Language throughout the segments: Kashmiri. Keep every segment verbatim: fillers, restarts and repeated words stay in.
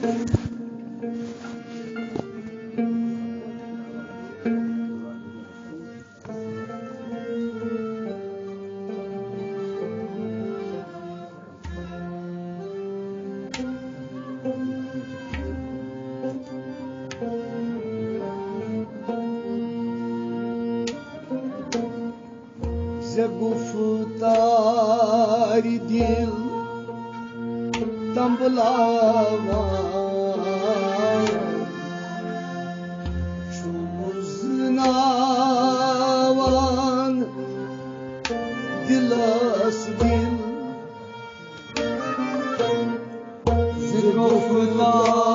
ز گفتار دل تنبلاوان، چھُ بوزناوان دلس دل۔ ز گفتار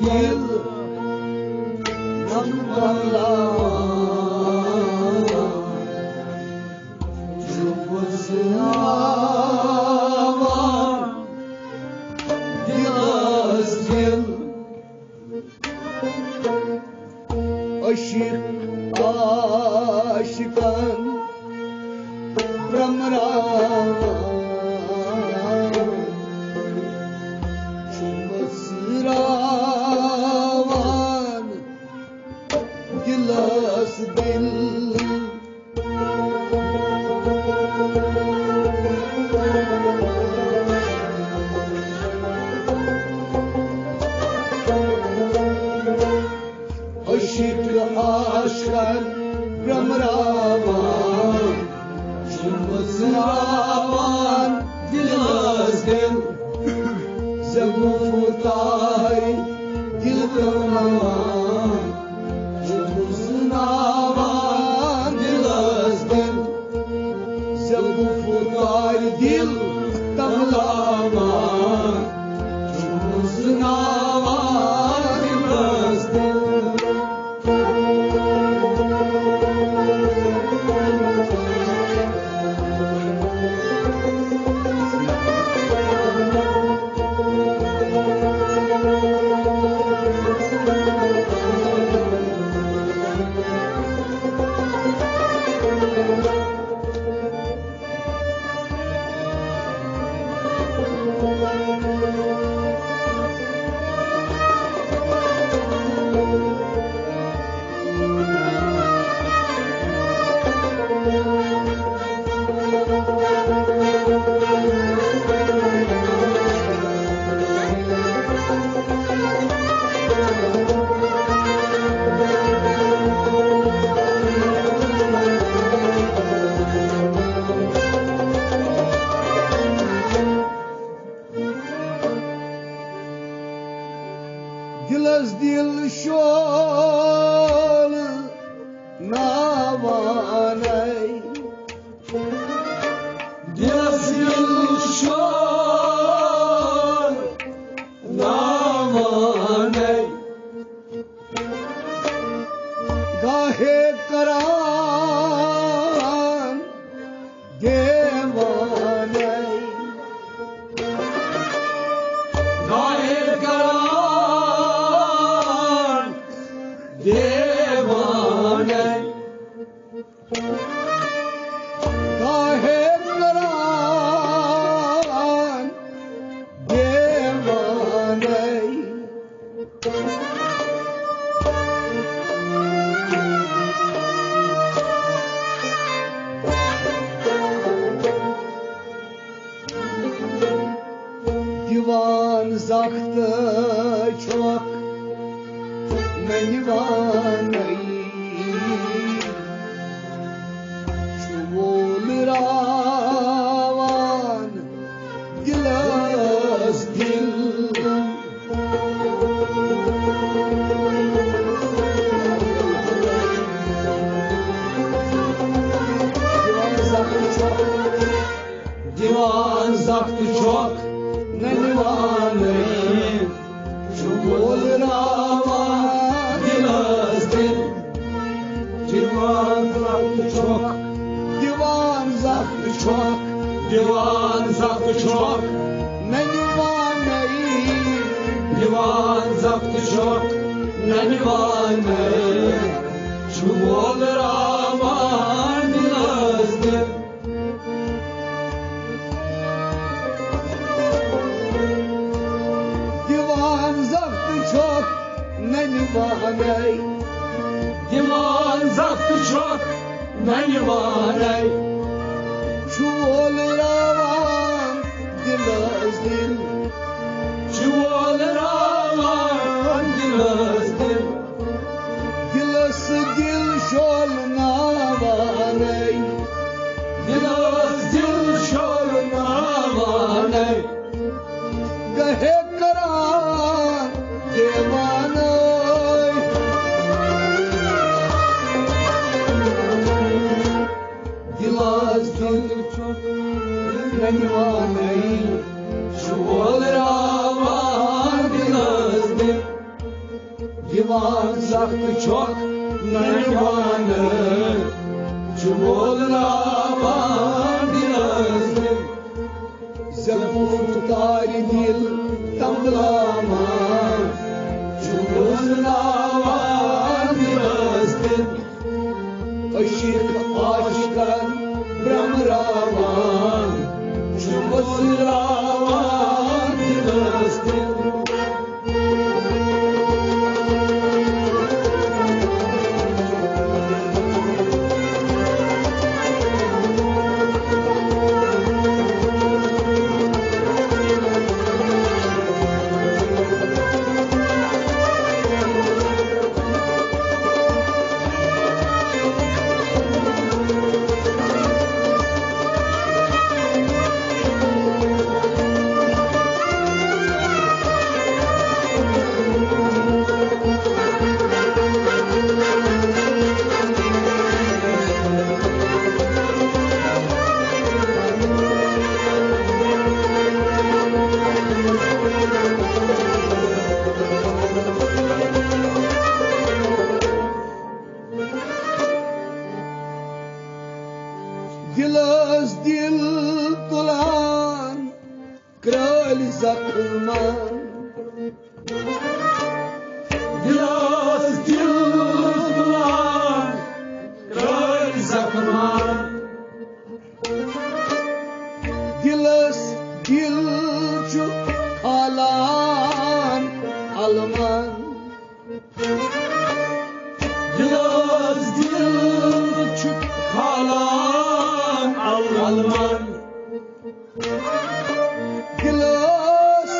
دل تنبلاوان، چھُ بوزناوان دلس دل۔ عشق عاشقن برمراوان، چھُ مژراوان دلس دل۔ عشق عاشقن برمراوان، چھُ مژراوان دلس دل۔ ز گفتار دل تنبلاوان، چھُ بوزناوان دلس دل۔ ز گفتار دل تنبلاوان، چھُ بوزناوان دلس دل۔ دلس دل شول ناوانَے۔ دلس دل شول ناوانَے۔ گاہے کران دیوانَے۔ گاہے کران دیوانَے۔ گاہے کران دیوانَے۔ دیوان زخت چھُکھ ننوانَے، چھُ وولراوان دلس دل۔ دیوان زخت چھُکھ ننوانَے، چھُ وولراوان دلس دل۔ دیوان زخت چھُکھ، دیوان زخت چھُکھ، دیوان زخت چھُکھ ننوانَے۔ دیوان زخت چھُکھ ننوانَے، چھُ وولراوان دلس دل۔ پانے۔ دِوان زخ تہٕ چھۄکھ ننہِ وانَے۔ چھُ وول راوان دِلس دِل۔ چھُ وول راوان دِلس دِل۔ دِلس دِل شولناوانَے۔ دِلس دِل شولناوانَے۔ گہے کران دیوانَے۔ دِلس دِل چھُ ننہِ وانَے۔ چھُ وول راوان دِلس دِل۔ دِوان زخ تہٕ چھۄکھ ننہِ وانَے۔ چھُ وول راوان دِلس دِل۔ زخمُک تارِ دِل تنبلاوان، چھُ وُزراوان دِلس دِل۔ عشق عاشقن برٛمراوان، چھُ وُزراوان دِلس دِل۔ دِلس دِل تُلان کرٛٲلۍ زخمان۔ دِلس دِل تُلان کرٛٲلۍ زخمان۔ دِلس دِل چھُ کھالان المان۔ دِلس دِل چھُ کھالان المان۔ دِلس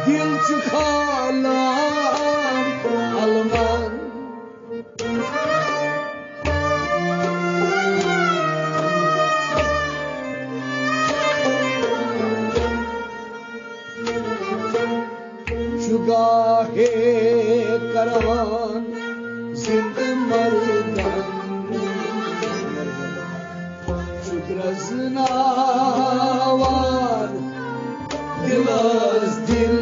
دِل چھُ کھالان المان۔ چھُ گاہے کران زِندٕ مردن، چھُ گرٛزناوان دِلس دِل۔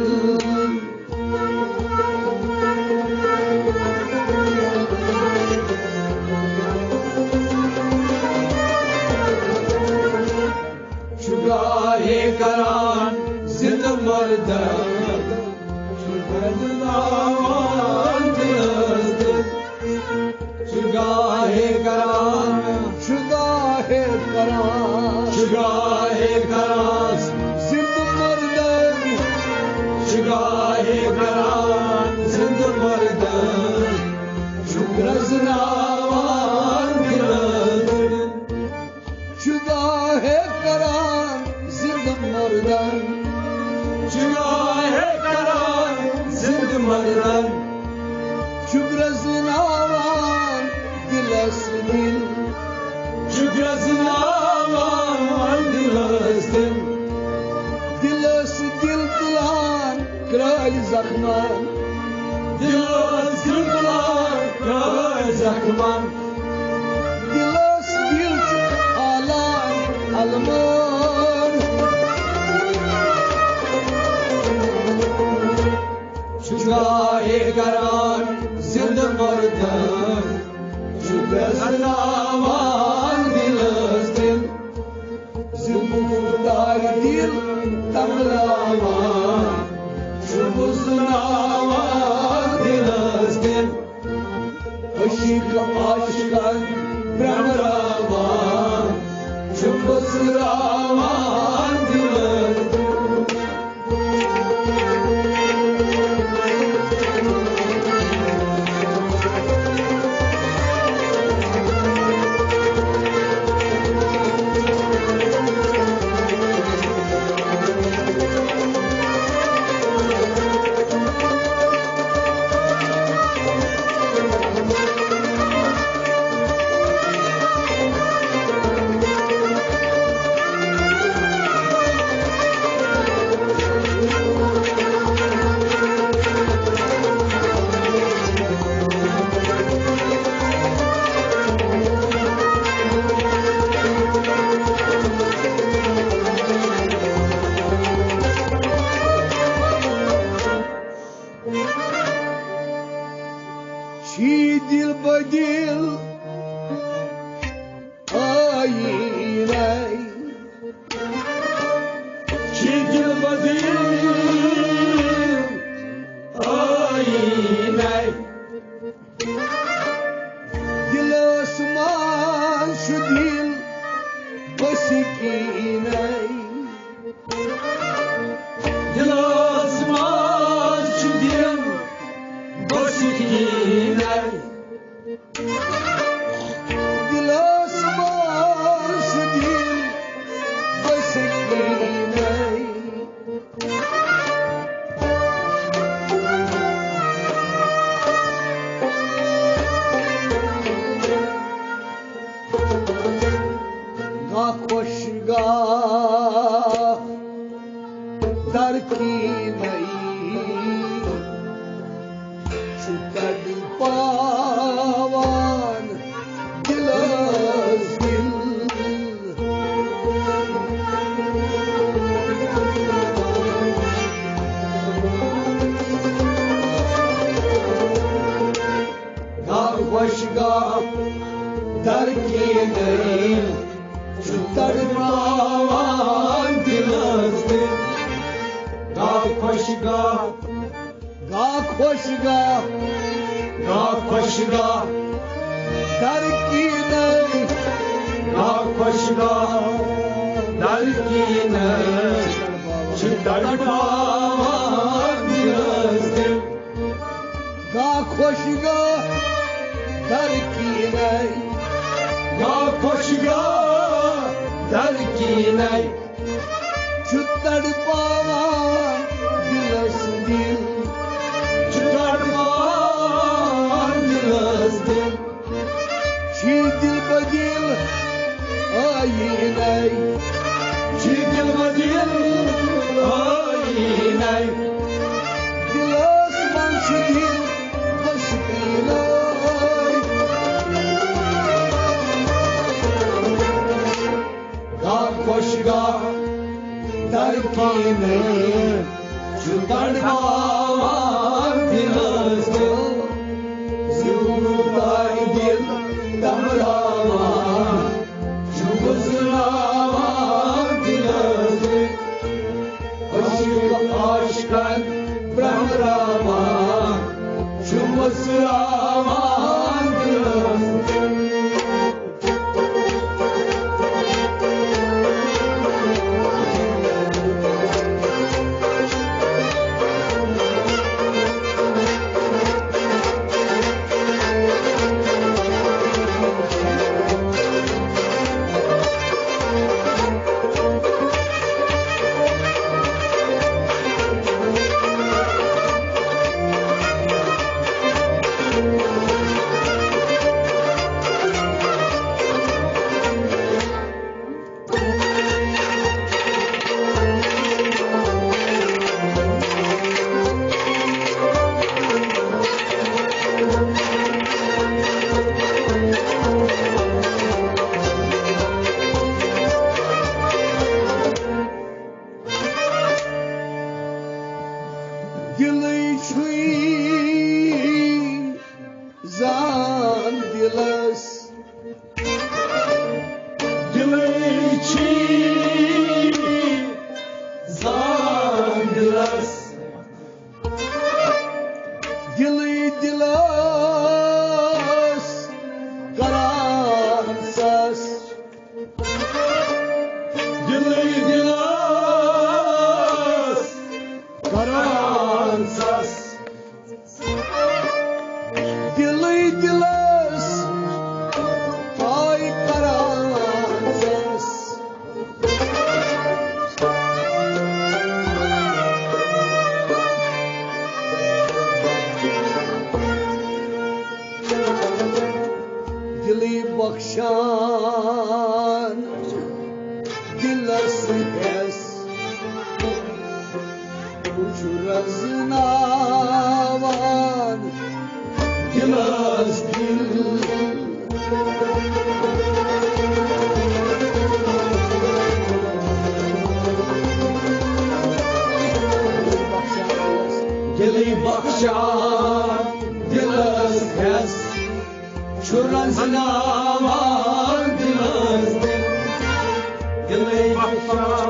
چھُ گاہے کران زِندٕ مردن، چھُ گرٛزناوان دِلس دِل۔ چھُ گاہے کران، چھُ گاہے کران، چھُ گاہے کران زِندٕ مردن، چھُ گاہے کران زِندٕ مردن، چھُ گرٛزناوان دِلس دِل۔ چھُ گاہے کران زِندٕ مردن، چھُ گاہے کران زِندٕ مردن، چھُ گرٛزناوان دِلس دِل۔ چھُ گرٛزناوان دِلس دِل۔ دِلس دِل تُلان کرٛٲلۍ زخمان۔ دِلس دِل تُلان کرٛٲلۍ زخمان۔ دِلس دِل چھُ کھالان المان۔ چھُ گاہے کران زِندٕ مردن، چھُ گرٛزناوان دِلس دِل۔ زِ مُختار دِل تنبلاوان، چھُ وُزناوان دِلس دِل۔ عشق عاشقن برٛمراوان، چھُ وُزناوان دِلس دِل۔ ترقی نئی چھُ تڑپاوان دِلس دِل۔ گاہ خۄش گاہ ترقی نئی چھُ تڑپاوان دِلس دِل۔ گاہ خۄش گاہ، گاہ خۄش گاہ، گاہ خۄش گاہ ترقی نئی، گاہ خۄش گاہ ترقی نئی چھُ تڑپاوان دِلس دِل۔ گاہ خۄش گاہ ترقی نئی، گاہ خۄش گاہ ترقی نئی چھُ تڑپاوان دِلس دِل، چھُ تڑپاوان دِلس دِل۔ چھِ دِل بدِل آیینَے، چھِ دِل بدِل آیینَے۔ دِلس منٛز چھِ دِل بسکیٖنَے۔ گاہ خۄش گاہ ترقی نئی چھُ تڑپاوان دِلس دِل۔ زیوٗٹھ دارِ دِل تمراوان چھُ گُزراوان دِلس دِل۔ عٲشِق عاشقن برٛنٛبراوان چھُ مُسراوان دِلس دِل۔ دِلٕے چھُے زان دِلس، دِلٕے چھُے زان دِلس، دِلٕے دِلس کران سس۔ دِلٕے دِلس کران سس۔ دِلٕے دِلس آے کران سس۔ دِلٕے بخشان دِلس ہٮ۪س، چھُ رزناوان دِلس دِل۔ دِلٕے بخشان دِلس ہٮ۪س، چھُ رزناوان دِلس دِل۔ دِلٕے بخشان،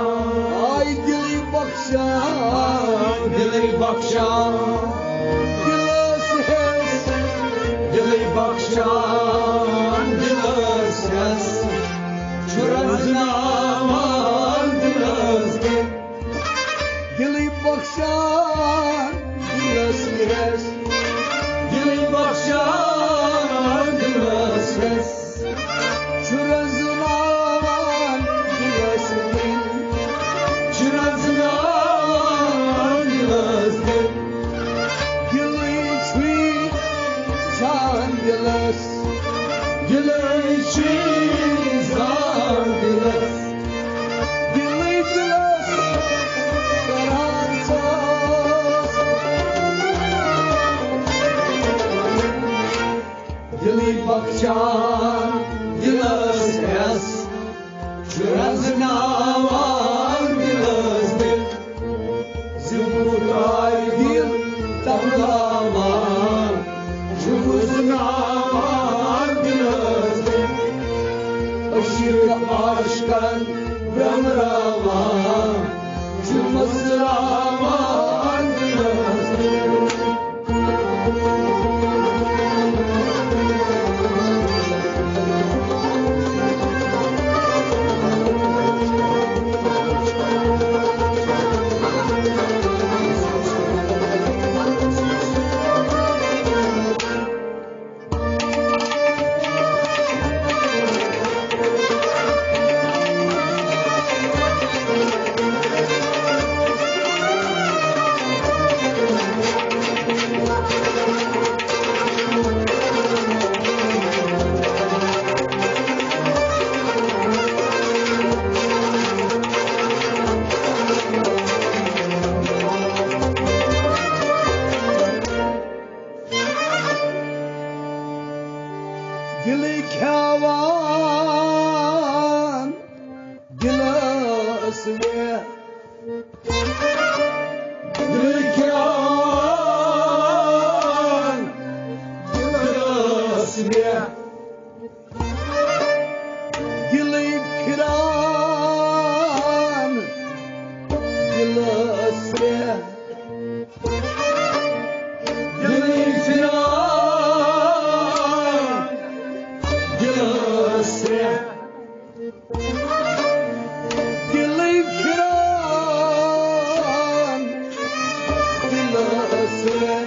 آے دِلٕے بخشان، دِلٕے بخشان دِلس ہٮ۪س، دِلٕے بخشان دِلس ہٮ۪س، چھُ رزناوان دِلس دِل۔ دِلٕے بخشان دِلس ہٮ۪س، دِلٕے بخشان دِلس ہٮ۪س، چھُ رزناوان دِلس دِل، چھُ رزناوان دِلس دِل۔ دِلٕکۍ پھِران دِلس مےٚ، دِلٕکۍ پھِران دِلس مےٚ، دِلٕکۍ پھِران دِلس مےٚ۔ دِلٕکۍ پھِران دِلس مےٚ۔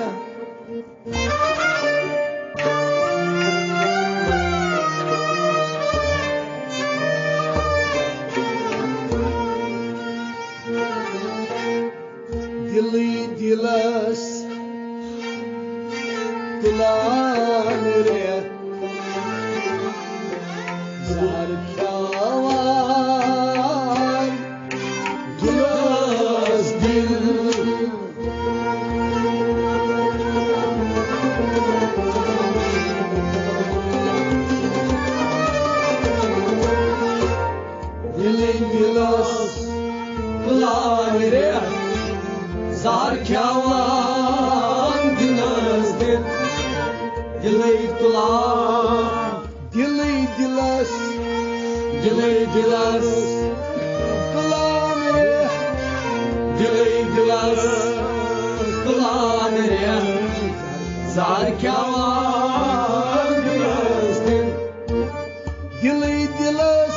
دِلٕے دِلس تُلان رٮ۪تھ، زہر کھٮ۪وان دِلس دِل۔ دِلٕے دِلس تُلان رٮ۪تھ، زہر کھٮ۪وان دِلس دِل۔ دِلٕے تُلان، دِلٕے دِلس، دِلٕے دِلس تُلان رٮ۪تھ، دِلٕے دِلس تُلان رٮ۪تھ، زہر کھٮ۪وان دِلس دِل۔ دِلٕے دِلس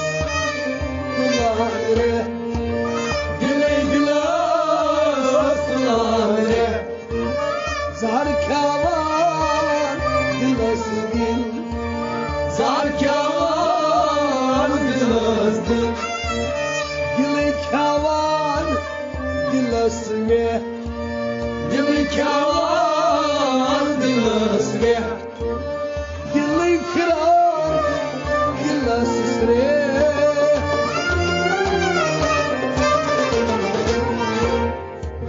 تُلان رٮ۪تھ، دِلٕے دِلس تُلان رٮ۪تھ، زہر کھٮ۪وان دِلس دِل، زہر کھٮ۪وان دِلس دِل۔ دِلٕے کھٮ۪وان دِلس مےٚ، دِلٕے کھٮ۪وان دِلس مےٚ۔ دِلٕے پھِران دِلس رٮ۪تھ،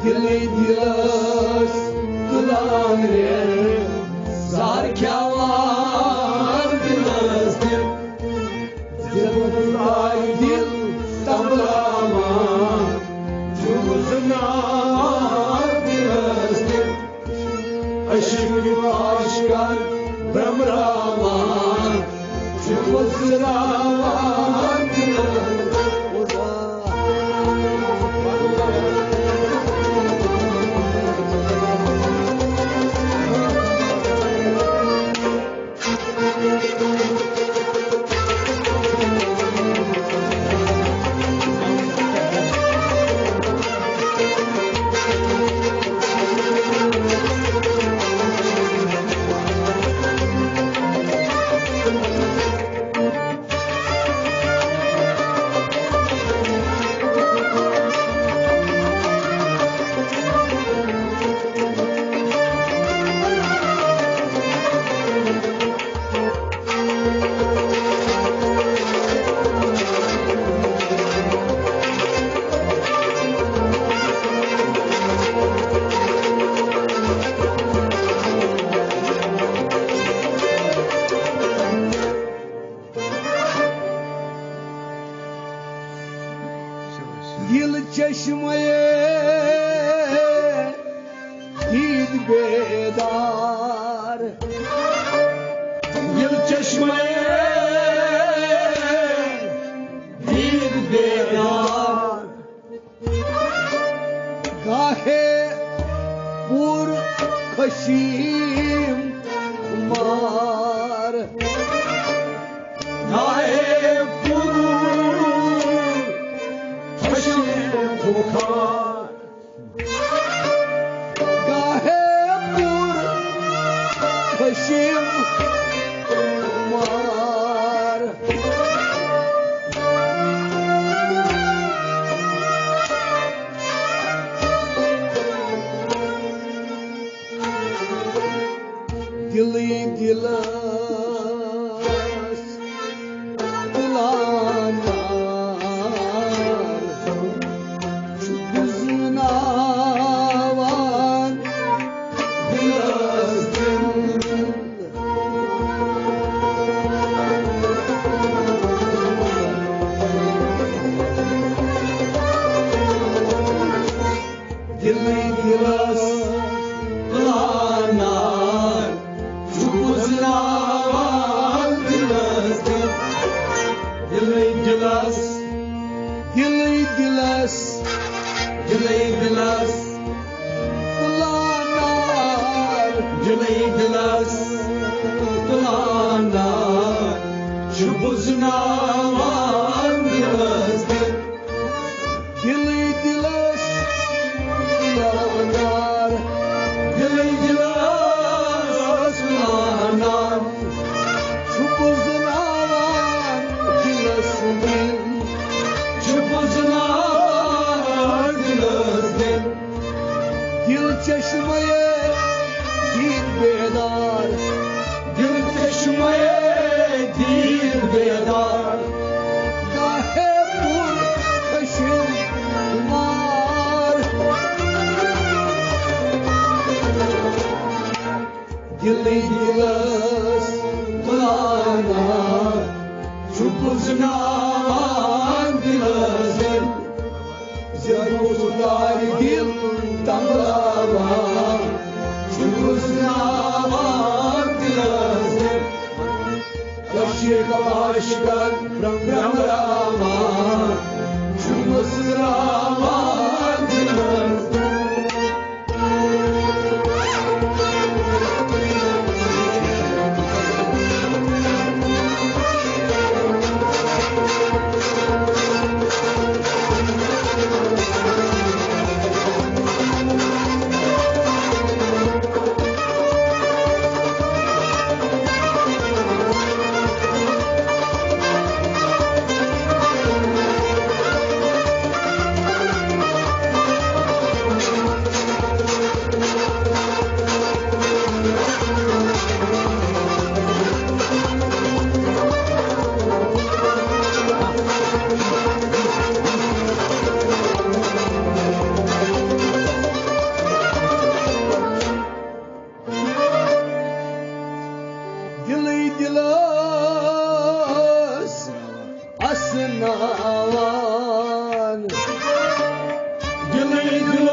دِلٕے دِلس تُلان رٮ۪تھ، زہر کھٮ۪وان دِلس دِل۔ زِندٕ تانۍ دِل تنبلاوان، چھُم زنان دِلس دِل۔ عشق عاشقن برمراوان، چھُم زنان دِلس دِل۔ دِل چشمے دید بیدار، دِل چشمے دید بیدار۔ گاہے پور خشیم خمار، گاہے پور خشیم خمار۔ گاہے پور خشیم خمار۔ دِلٕے دِلس تُلان آرزو، چھُ بُزناوان دِلس دِل۔ دِلٕے دِلس تُلان نار، دِلٕے دِلس تُلان نار، چھُ بُزناوان دِلس دِل۔ دِلٕے دِلس تُلان نار، دِلٕے دِلس تُلان نار، چھُ بُزناوان دِلس دِل، چھُ بُزناوان دِلس دِل۔ دِل چشمے دیٖد بیدار، دِل چشمے دیٖد بیدار، گاہے پُر خشم مار۔ دِلٕے دِلس تُلان نار، چھُ بُزناوان دِلس دِل۔ زِ اوس تارِ دِل تنگلاوان، چھُ بُزناوان دِلس دِل۔ عشق عاشقن برمبراوان، چھُ مُزراوان دِلس دِل۔ دِلٕے دِلس اسناوان، دِلٕے دِلس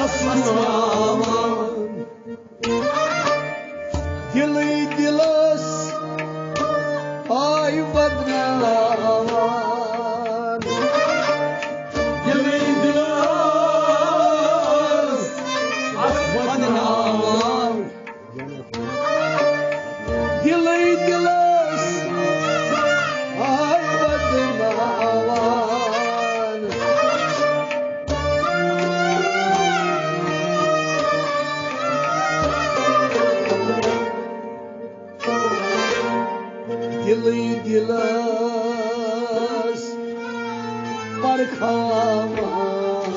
اسناوان، دِلٕے دِلس آے بدناوان، دِلٕے دِلس آے بدناوان۔ دِلٕے دِلس آے بدناوان۔ دِلٕے دِلس پرکھاوان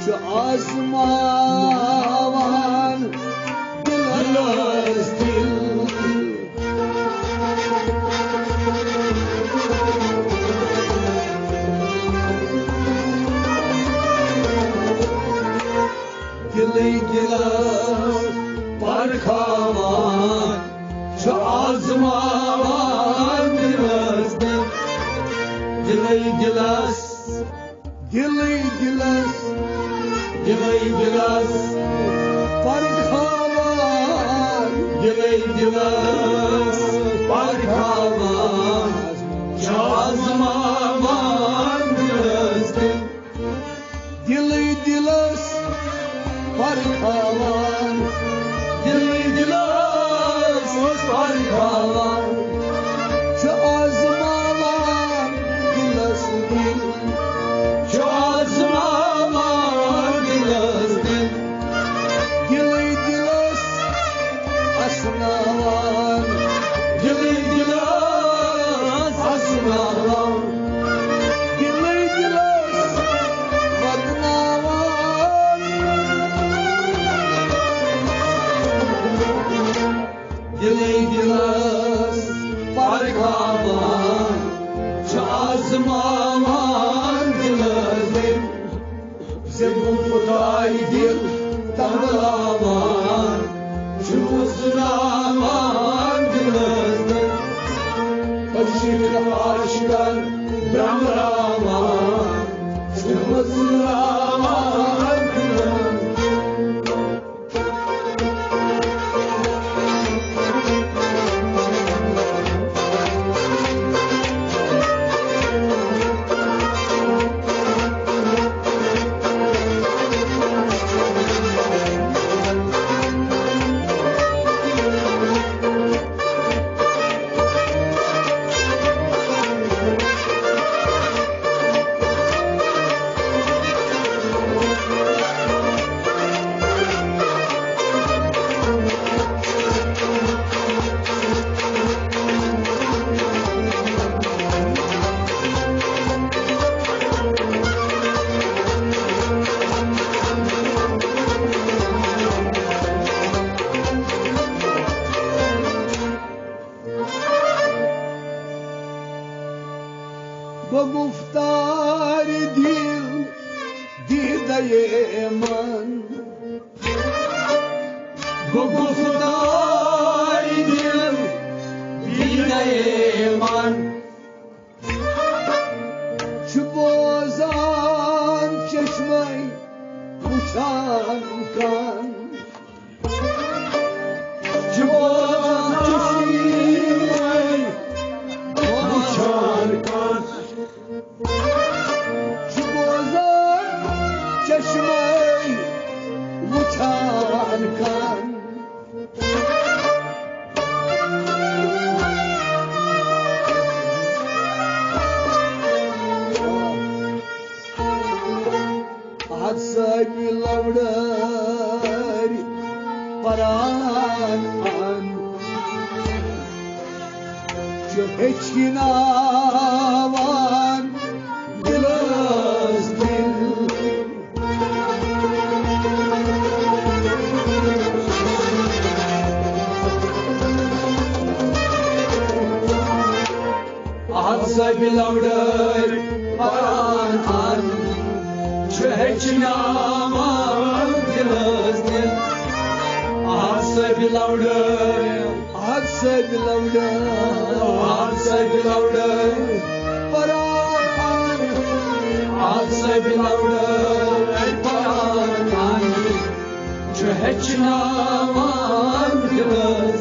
چھُ آزماوان دِلس دِل۔ دِلٕے دِلس پرکھاوان چھُ آزماوان دِلس دِل۔ دِلٕے دِلس، دِلٕے دِلس، دِلٕے دِلس پرکھاوان، دِلٕے دِلس پرکھاوان چھُ آزماوان دِلس دِل۔ دِلٕے دِلس پرکھاوان، دِلٕے دِلس پرکھاوان چھُ آزماوان دِلس دِل، چھُ آزماوان دِلس دِل۔ دِلٕے دِلس اسناوان، دِلٕے دِلس اسناوان، دِلٕے دِلس بدناوان۔ دِلٕے دِلس پرکھاوان چھُ آزماوان دِلس دِل۔ زِ گوٚو خۄداے دِل تنگلاوان، چھُ وُزناوان دِلس دِل۔ عشق عاشقن برٛمبراوان، چھُ وُزناوان دِلس دِل۔ گو گفتار دل دیدہ من، گو گفتار دل دیدہ من۔ چھ بوزان چشمے وچھان کان، چھ بوزان چشمے وچھان کان، چھ بوزان چشمے وچھان کان۔ احد صٲبِ لوڈٲرۍ پران چھُ ہیٚچھناوان دِلس دِل۔ احد صٲبِ لوڈٲرۍ پران چھُ ہیٚچھناوان دِلس دِل۔ احد صٲبِ لوڈٲرۍ، احد صٲبِ لوڈٲرۍ، احد صٲبِ لوڈٲرۍ پران، احد صٲبِ لوڈٲرۍ پران چھُ ہیٚچھناوان دِلس